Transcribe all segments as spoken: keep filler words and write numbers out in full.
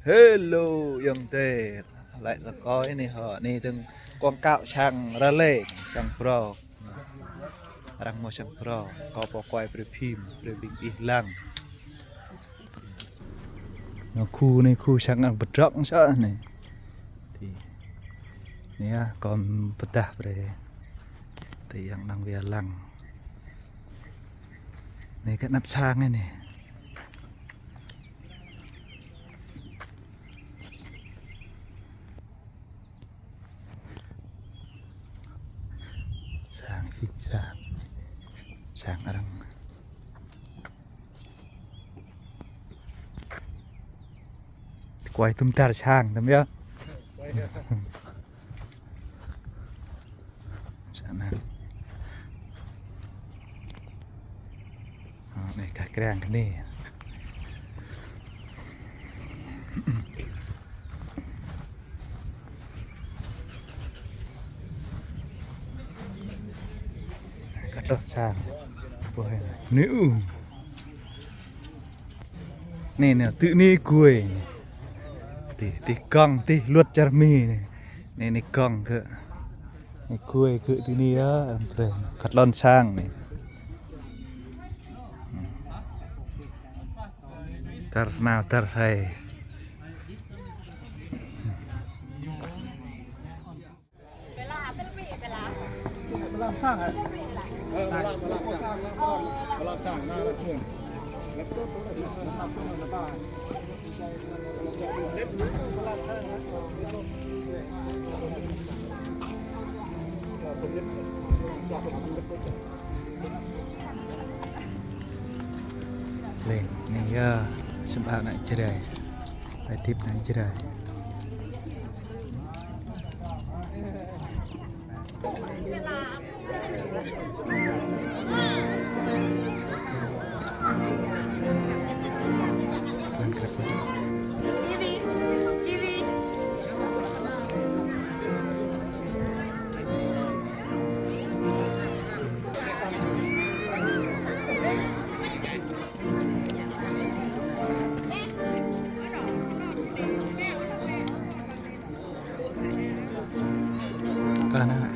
Hello, ayŏng adơi. Laĭ kơ kâo anai hŏ, anai dơ̆ng quảng cáo sang Raleigh, sang Prok. Arăng hmâo sang Prok, kâo pô kuai brơi phim, brơi ƀing ih lăng. Anai khu anai, khu sang arăng pơdrŏng sa anai. Anai yơh, kâo pơdah brơi. Tơ yang năng wia lăng. Anai kơ anăp sang anai. Sang sĭt sang. Sang arăng. Kuai tŭm dar sang tŭm yơh. Sa anai. Ơ, anai kah krang kơ anai. Kah tŏ sang. Ƀuh anai. Anai, anai, tui anai gui. Tih, tih gong, tih luăt čar Mi anai. Anai, anai gong kơ. Anai gui kơ tui anai yơh, arăng brơi. Kah lŏn sang anai. Dar nao dar rai. Lĕ, anai yơh, sum ană Jrai. Tơlơi hơdip ană Jrai. Kơ anai.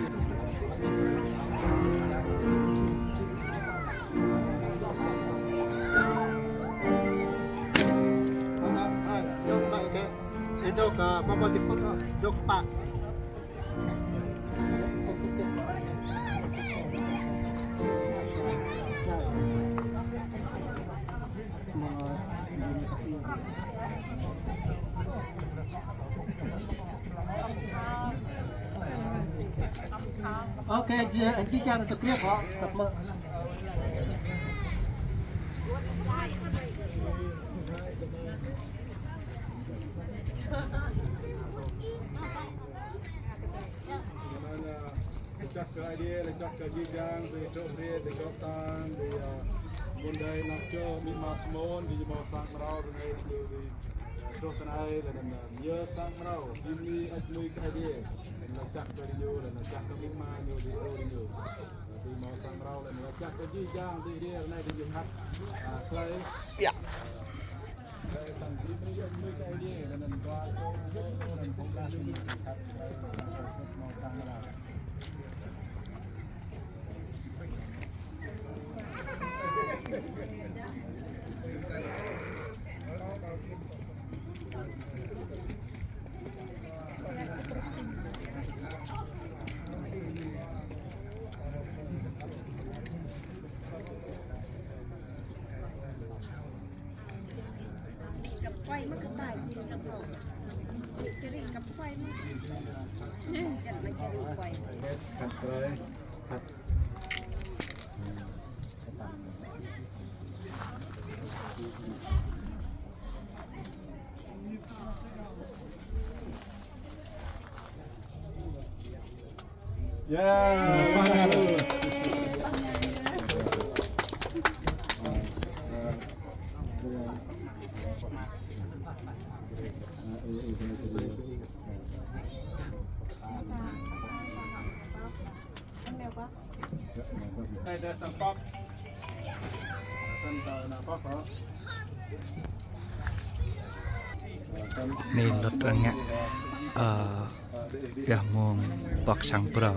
Ê, dŏ kơ pă, pă, dŏ kơ pă. Ok, chị, chị Trang, tập clip hả? Tập mơ. Laĭ lačah kơ Aê Diê, laĭ lačah kơ jih jang, tui truh rai, tui gŏp sang, tui, ơ, mơ̆ng adai anăp čô, amĭ ama Simôn, tui ñu hmâo sang mrâo, tui anai, tui, tui, ơ, truh tơ anai, laih anŭn, ơ, ñu sang mrâo, jing amĭ ăt mui kơ Aê Diê, laĭ lačah kơ ñu, laĭ lačah kơ amĭ ama ñu, tui ơ ñu. Ơ, tui hmâo sang mrâo, laĭ lačah kơ jih jang, tui rai, anai, tui ñu khăp, ơ, tơlơi. Yă. Cặp quay mất cái bài gì nữa không? Chị Ri cặp quay mất. Nè, cặp mà chị Ri quay. Cặp quay. Cặp. Đây, đây, sang pop. Sang tàu nạ pop hả? Anai lŏt ngă, ơ, pioh mông pŏk sang phrâo.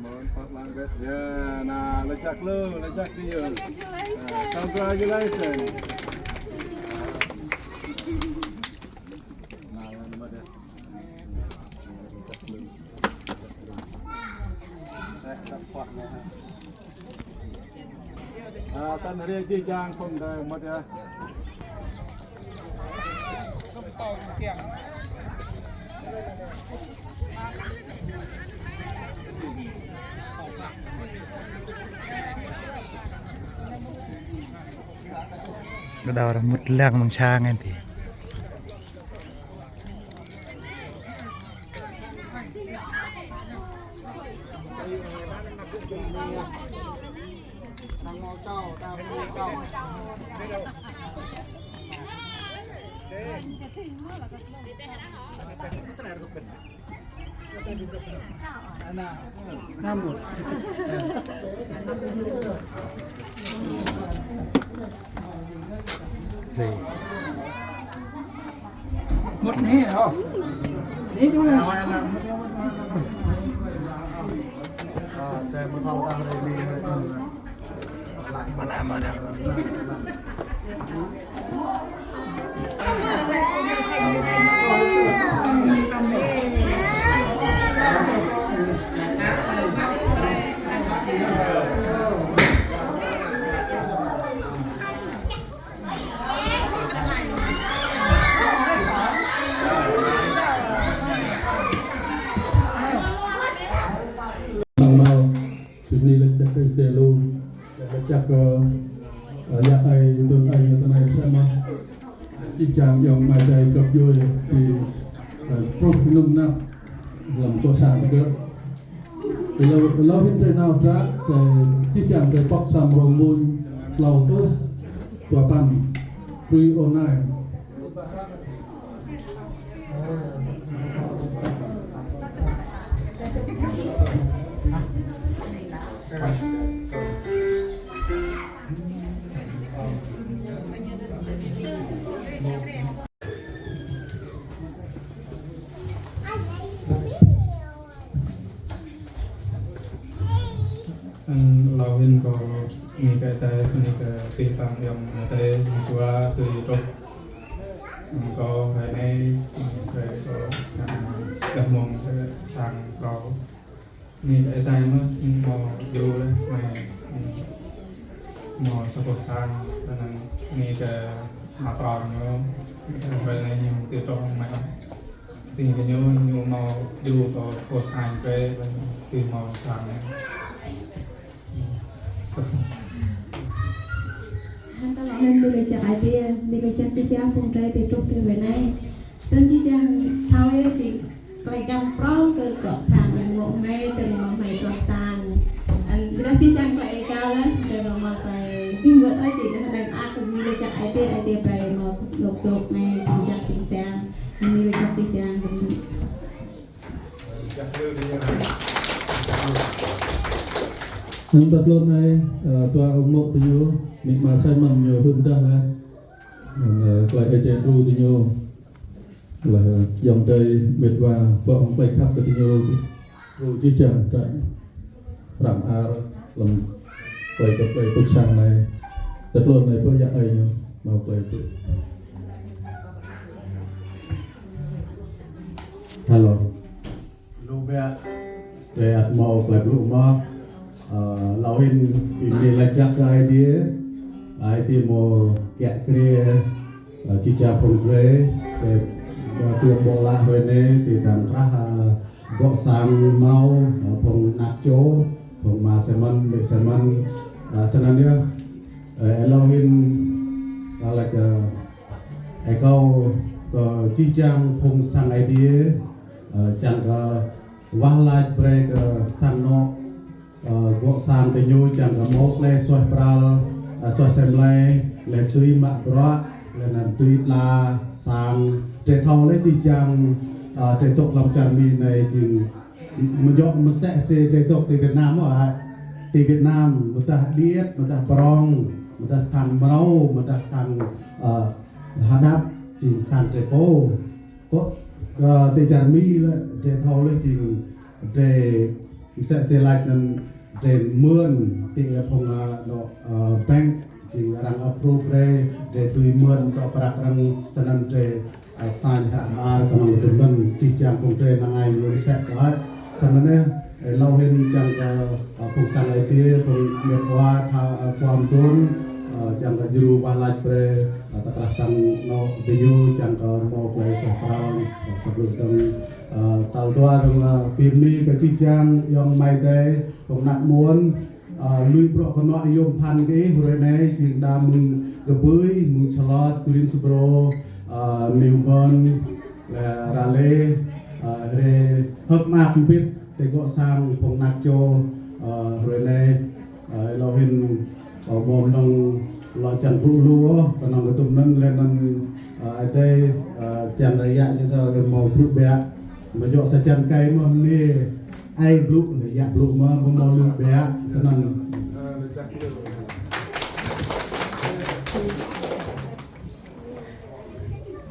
Mơ̆n pŏk lăng bĕ. Ya, na, laĭ jak lu, laĭ jak ti yơh. Congratulations. Na, na, na, na. Eh, tak kuat, na. Ơ, tăn rê jih jang phung đơi mơ̆t yơh. Kơ đao rơmŭt lăng mơ̆ng sang anai ti. Một nè, ơ. Nè, đúng rồi. Mana, mana? Tăng mau, sini lecak ke telu, lecak ke, ơ, ya ai, tun ai, tun ai, bersama. Čih čang yong mai dai găp djuai ti, ơ, truh nŭm năp lăm kŏ sang tơgơ̆. Hlâo, hlâo hĭn drơi nao dră, drơi čih čang drơi pŏk sang rông mŭn hlâo truh dua păn, truh ônai. Sang hlâo hĭn kâo ngă kơ tê, ngă kơ tê tăng yong tê, ngă kua tê truk. Kâo hrơi anai, hrơi kâo, ơ, gah mông kơ sang kâo. Ngă kơ tê mơ̆n, hmâo djru lĕ, mơi, hmâo sa boh sang, anŭn ngă kơ mă prong ñu, hrơi anai ñu tê truk mơi. Tĭng kơ ñu, ñu hmâo djru kơ boh sang kơ, tui hmâo sang. Hăng tơlơi anŭn ñu laĭ jak ai tiê, ñu laĭ jak čih čang phung drơi tê truk tê wai anai. Snăn čih čang thâo yơh čih tơlơi găn prong kơ kŏ sang, ñu ngŏ hmei, tơlơi mă hmei tuah sang. Anŭn ñu laĭ čih čang tơlơi êgao lĕ, tơlơi mă tơlơi ƀing wơ̆t ơi čih, anŭn hơdai mơak kơ ñu laĭ jak ai tiê, ai tiê brơi mâo sŭk dôk dôk anai, ñu jak tĭng sang. Anŭn ñu laĭ jak čih čang. Anŭn ta tluôn anai, ơ, dua ung mô̆ diñu, amĭ ama Simon ñu hưn dah laih. Anŭn, ơ, tơlơi Ơi Adai đru diñu. Laih, ơ, ayŏng adơi mĕt wa, pô hŏng tơlơi khăp kơ diñu. Đru jih jang dră. Prăp ar lăm tơlơi kơ tơlơi pŭk sang anai. Ta tluôn anai pô yă ai ñu, hmâo tơlơi pŭk. Halo. Lu biă, drei ăt hmâo tơlơi blŭ mơh, ơ, hlâo hĭn bi mni laĭ jăk kơ Aê Diê, Aê Diê hmâo kiă kriê, ơ, jih jang phung drei, drei, ơ, tuôm ƀô̆ lă hrơi anai, drei dang krah, ơ, gŏ sang hmâo, ơ, phung anak čô, phung ama Simon, amĭ Simon, ơ, snăn yơh, ơ, hlâo hĭn, ơ, laĭ, ơ, ơ, kâo kơ jih jang phung sang Aê Diê, ơ, čiăng kơ wah lač brei kơ sang anŏ, Ơ, gŏ sang tơ ñu čang kơ mơ̆ lĕ suaih pral, ơ, suaih sem lĕ, lĕ tui mă bruă, lĕ anŭn tui tla sang, tơlơi thâo lĕ či čang, ơ, tơlơi dŏ lăm čar Mi anai jing mơjŏk mơsĕ si tơlơi dŏ ti Việt Nam mơ̆, ơ, ti Việt Nam, mơdah điĕt, mơdah prong, mơdah sang mrâo, mơdah sang, ơ, hơđăp, jing sang tơlơi pô. Kơ, ơ, ti čar Mi lĕ, tơlơi thâo lĕ jing, tơlơi mơsĕ si laĭ anŭn, tơlơi mưn, ti ih phung, ơ, anŏ, ơ, bank, jing arăng approve brơi, tơlơi tui mưn, tŏ prăk arăng, snăn tơlơi, ơ, sañ hră mơar, kơnơ̆ng kơ tơlơi anŭn, či čang phung tơlơi năng ai ñu mơsĕ sơăi. Snăn anai, ơ, hlâo hĭn čang kơ, ơ, phung sang Aê Diê, phung mĕt wa, tha, ơ, khua mơtun, ơ, čang kơ djru wah laĭ brơi, ơ, tơkrah sang anŏ tơ ñu, čang kơ mơ̆ tơlơi suaih pral, ơ, sa blư̆ dơ̆ng, ơ, tal dua dơ̆ng, ơ, pim ni kơ či čang, ayŏng amai adơi, phung ană mơ̆n, ơ, lui bruă kơnuă yôm phăn kơ ih, hrơi anai, jing đa mơ̆ng Kbưi, mơ̆ng Charlotte, Greensboro, ơ, Melbourne, lĕ Raleigh, ơ, hrơi hơ̆k mơak mbĭt, tơlơi gŏ sang phung ană čô, ơ, hrơi anai, ơ, hlâo hĭn, ơ, mơ̆ mơnơ̆ng lŏ čang blŭ lu, kơnơ̆ng kơ tơlơi anŭn lĕ anŭn, ơ, adơi, ơ, čang rơyă ñu tơ mơ̆ blŭ biă, mơjŏk sa čang kai mơ̆ anai, ai blŭ, lĕ yă blŭ mơ̆, mơ̆ mơ̆ blŭ biă, snăn.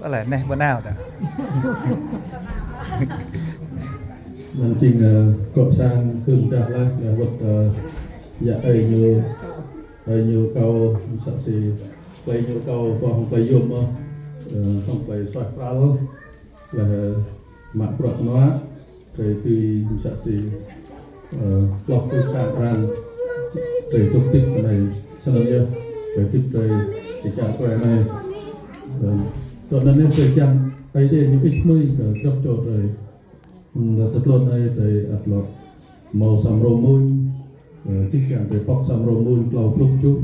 Ơ, lĕ anai, ƀơi anai ta. Anŭn jing, ơ, gŏ sang hưn dah laih, lĕ wơ̆t, ơ, yă ơi ñu, ơi ñu kâo, mơsĕ si, tơlơi ñu kâo, kâo hŏng tơlơi yôm mơ̆, ơ, hŏng tơlơi suaih pral, lĕ mă bruă kơnuă, tơlơi tui mơsĕ si, ơ, hloh tui sang arăng, tơlơi dŏ hơdip anai, snăn yơh, tơlơi hơdip tơlơi či čang tơlơi anai. Ơ, tơlơi anai tơlơi čang, Aê Diê ñu ih hmưi kơ grăp čô tơlơi. Ơ, tơlơi anai tơlơi ăt lŏ mâo sa mrô mmuñ, ơ, či čang tơlơi pŏk sa mrô mmuñ, klâo pluh tơjuh.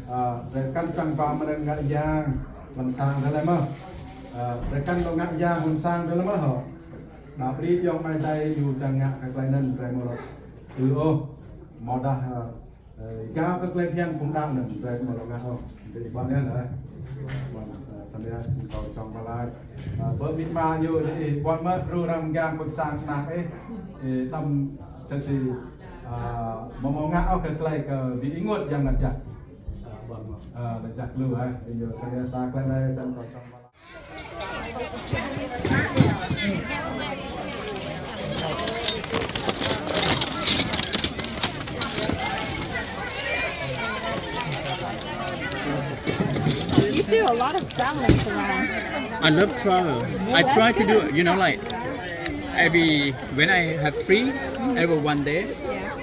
Ơ, brơi kăn čang ba mơ̆n ngă yang, hlăm sang tơlơi mơ̆. Ơ, brơi kăn lŏ ngă yang, hlăm sang tơlơi mơ̆ hŏ. Đa brơi ayŏng amai adơi ñu čang ngă kơ tơlơi anŭn, brơi mơ̆ lŏ. Ư ôh, mơ̆ dah, ơ, ơ, gao kơ tơlơi phiăn phung đaŏ anŭn, brơi mơ̆ lŏ ngă ôh. Brơi ƀuăn anai lĕ. Ƀuăn, ơ, samơ̆ ñu kâo čang ba laĭ. Ơ, ƀơi mĭt ma ñu, ơ, ƀuăn mơ̆, djru arăng mơ̆ng gang pơ sang ană ih, ơ, tăm čang si, ơ, mơ̆ mơ̆ ngă ôh kơ tơlơi kơ ƀing ih ngă yang anŭn jăk. Ơ, ƀuăn mơ̆. Ơ, anŭn jăk lu, ơ, ñu samơ̆ sa tơlơi anai, čang kâo čang ba laĭ. You do a lot of traveling around. I love travel. I try to do, you know, like, every, when I have free, every one day,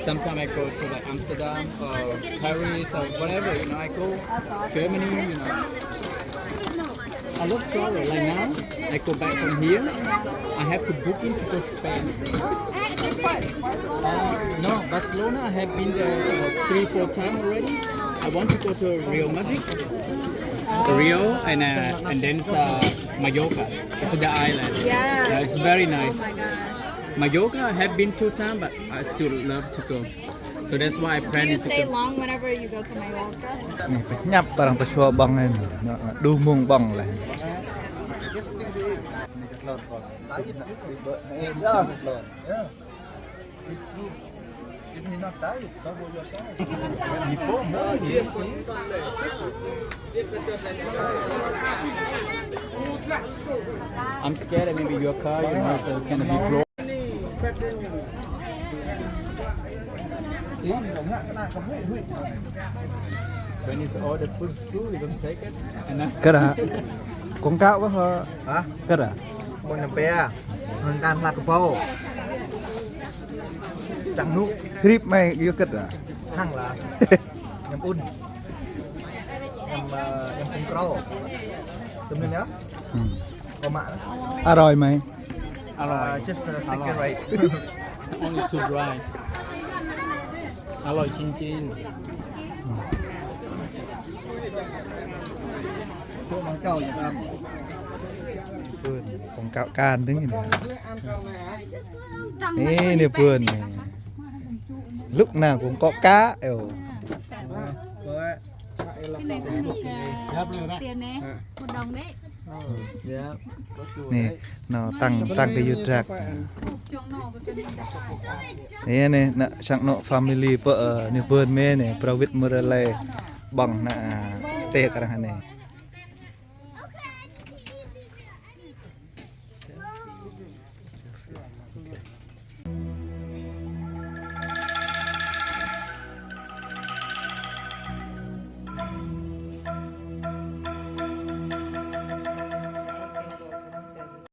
sometimes I go to, like, Amsterdam or Paris or whatever, you know, I go Germany, you know. I love travel. Like now, I go back from here. I have to book in to go Spain. Uh, no, Barcelona, I have been there, uh, three, four times already. I want to go to Real Madrid, Real, and, uh, and then, uh, Mallorca. It's the island. Yeah. Yeah, it's very nice. Oh my God. Mallorca, I have been two times, but I still love to go. So that's why I plan to go. Do you stay long whenever you go to Mallorca? Anai, pơhiăp arăng pơsua ƀơ̆ng anai. Ñu, ñu, đu mông ƀơ̆ng lĕ. I'm scared that maybe your car, you know, is, uh, gonna be broke. See? When it's all the food school, you don't take it. And then Kơ ră. Kông kăo kơ hă? Hả? Kơ ră. Kông nhăm pia. Hăng kan hlak kơ pô. Čang nu. Hrip mai yua kơ ah. Hăng lah. Ñăm un. Ñăm, ơ, ñăm phung krô. Tơm anŭn yơh. Hmm. Kơ mă. Aroi mai. Aroi. Uh, just a second rice. Only two rice. Aroi jing jing. Pơ̆ng kâo kan dơ̆ng anai. Anai, anai pơ̆ng anai. Lúc nào cũng có cá, eo. Cái này cũng được, à, tiền nè, một đồng đấy. Anai, anŏ tăng, tăng kơ yua drăk. Anai, anai, anŏ sang anŏ family pơ, ơ, anai pơ̆ng mĕ anai, prăwĭt mơrơlai ƀơ̆ng anai, ah, tĕk arăng anai.